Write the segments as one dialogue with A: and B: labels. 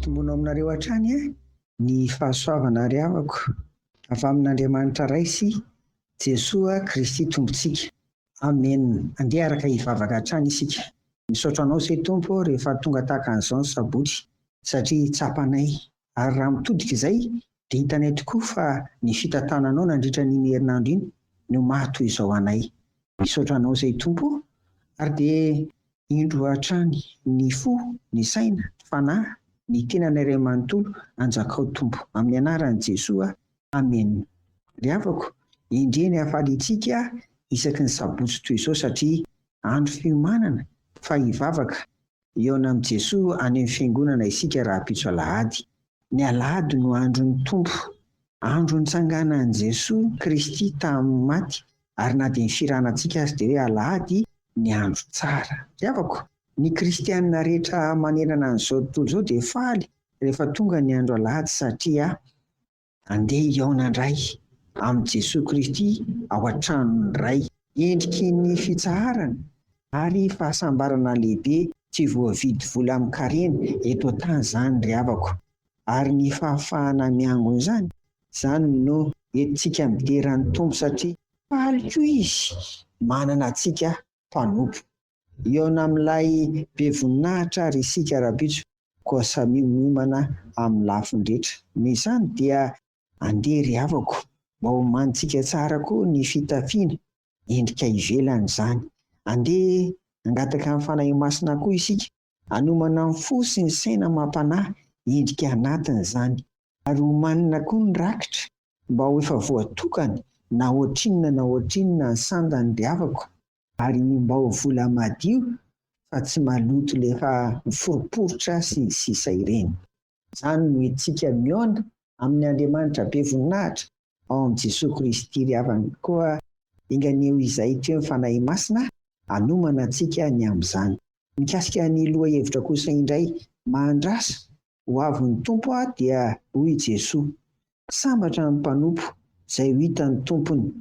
A: Ampitomboina aminareo hatrany ny fahasoavana ary havako avy amin'Andriamanitra Ray sy Jesoa Kristy Tompontsika. Amen. Andeha araka hivavaka hatrany isika. Misaotra Anao izay Tompo ô rehefa tonga tahaka an'izao ny sabotsy satria tsapanay ary raha mitodika izay dia hitanay tokoa fa ny fitantananao nandritra an'iny herinandro iny no maha toy izao anay. Misaotra Anao izay Tompo ô ary dia indro hatrany ny fo, ny saina, ny fanahy, ny tenanay iray manontolo anjakao Tompo. Amin'ny anaran'i Jesoa Amen. Ry havako, endrey ny hafaliantsika isaky ny sabotsy toy izao satria andro fiomanana fa hivavaka hihaona amin'i Jesoa any amin'ny fiangonana isika rahampitso alahady. Ny alahady no andron'ny Tompo, andro nitsanganan'i Jesoa Kristy tamin'ny maty ary na dia ny firanantsika aza dia hoe alahady ny andro tsara. Ry havako, ny kristianina rehetra manerana an'izao tontolo izao dia faly rehefa tonga ny andro alahady satria Andeha hihaona indray amin'i Jesoa Kristy ao an-tranon'ny Ray. Endriky ny fitsaharana ary fahasambarana lehibe tsy voavidy vola amin-karena eto an-tany izany ry havako. Ary ny fahafahana miangona izany, izany no entintsika midera ny Tompo satria faly koa Izy manana antsika mpanompo. Hihaona amin'ilay be voninahitra ary isika rahampitso, koa samia miomana amin'ny lafiny rehetra. Noho izany dia andeha ry havako mba homanintsika tsara koa ny fitafiana, endrika ivelany izany. Andeha hangataka ny Fanahy Masina koa isika hanomana ny fo sy ny saina amam-panahy, endrika anatiny izany. Ary homanina koa ny rakitra mba ho efa voatokana na ohatrinona na ohatrinona ny sandany ry havako. Ary mba ho vola madio fa tsy maloto le efa miforiporitra sy ny sisa ireny. Izany no entintsika mihaona amin' Andriamanitra be voninahitra ao amin'i Jesoa Kristy ry havana. Koa enga anie ho izay teo ny Fanahy Masina hanomana antsika ny amin'izany. Mikasika ny lohahevitra kosa indray, mahandrasa ho avy ny Tompo dia hoy Jesoa, Sambatra ny mpanompo izay ho hitan'ny tompony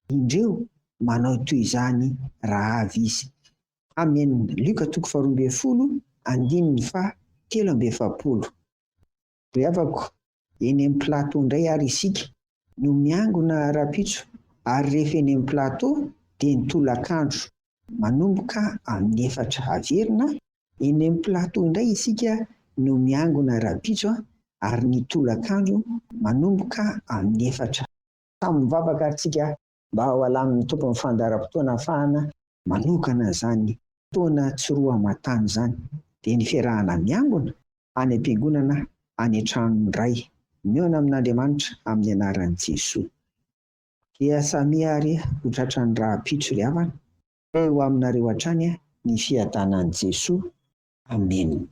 A: Indreo manao toy izany raha avy izy. Amen Lioka toko faharoa ambinifolo andininy faha 43. Ry havako, eny amin'ny plateau indray ary isika no miangona rahampitso ary rehefa eny amin'ny plateau dia ny tolakandro manomboka amin'ny efatra averina eny amin'ny plateau indray isika no miangona rahampitso ary ny tolakandro manomboka amin'ny efatra. Samy mivavaka ary tsika mba ho alamin'ny Tompo amin'ny fandaharam-potoana ahafahana manokana izany fotoana tsy roa aman-tany izany, dia ny fiarahana miangona any am-piangonana any an-tranon'ny Ray, mihaona amin'Andriamanitra amin'ny anaran'i Jesoa. Dia samia ary ho tratran'ny rahampitso ry havana, eo aminareo hatrany ny fiadanan'i Jesoa. Amena.